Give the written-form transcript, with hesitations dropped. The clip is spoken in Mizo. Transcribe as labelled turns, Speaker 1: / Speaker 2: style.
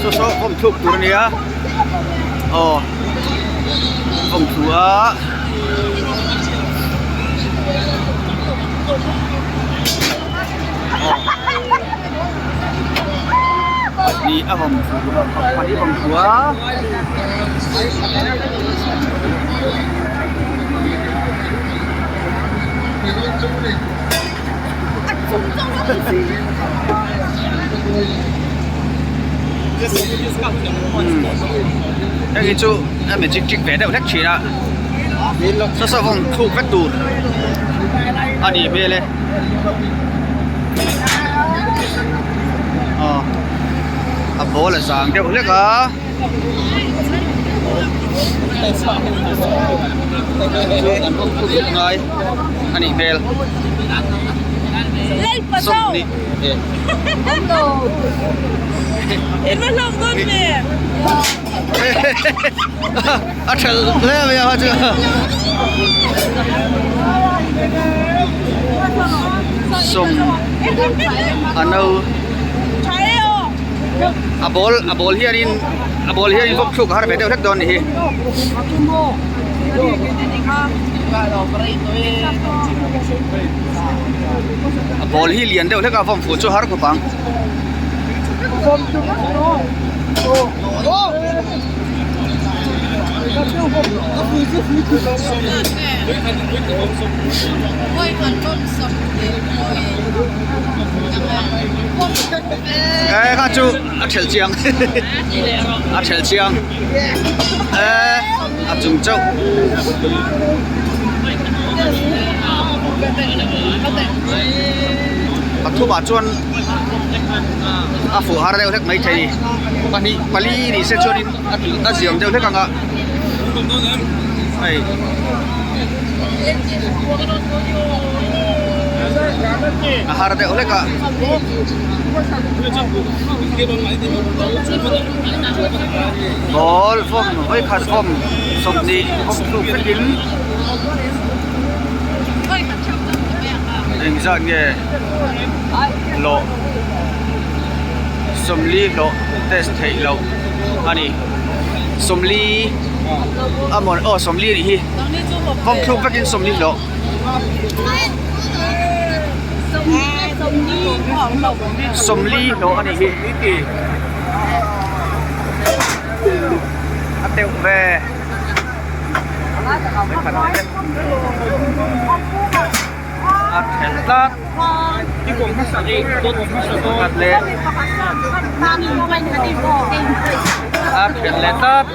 Speaker 1: Saw saw vawm thluk tur ania aw vawm thlu a. Pahnih a vawm thlu pahnih a vawm thlu a. Hei hi chu a magic trick ve deuh hlek thin a saw saw vawm thluk vek tur a nih hmel e aw a ball a zang deuh hlek a. Chu an vawm thluk vek ngai a nih hmel sawmhnih a thelh hle mai a chu sawm a no a ball a ball hianin a ball hianin vawk thluk a har ve deuh hlek dawn a nih hi. A ball hi lian deuh hlek a vawm fuh chu har khawp ang. E kha chu a thelh chiang a thelh chiang e a chung chauh. Pathumah chuan a fuh har deuh hlek maithei pahnih pali ni se chuanin a ziam deuh hlek ang a hei. A har deuh hlek a. Ball vawm vawikhat vawm sawmhnih vawm thluk vekin engzat nge hlawh sawmli hlawh test theih loh a ni sawmli a mawn aw sawmli a nih hi vawm thluk vekin sawmli hlawh. Sawmli hlawh a nih hi a teuh ve a then tlat khat leh a then leh tlat.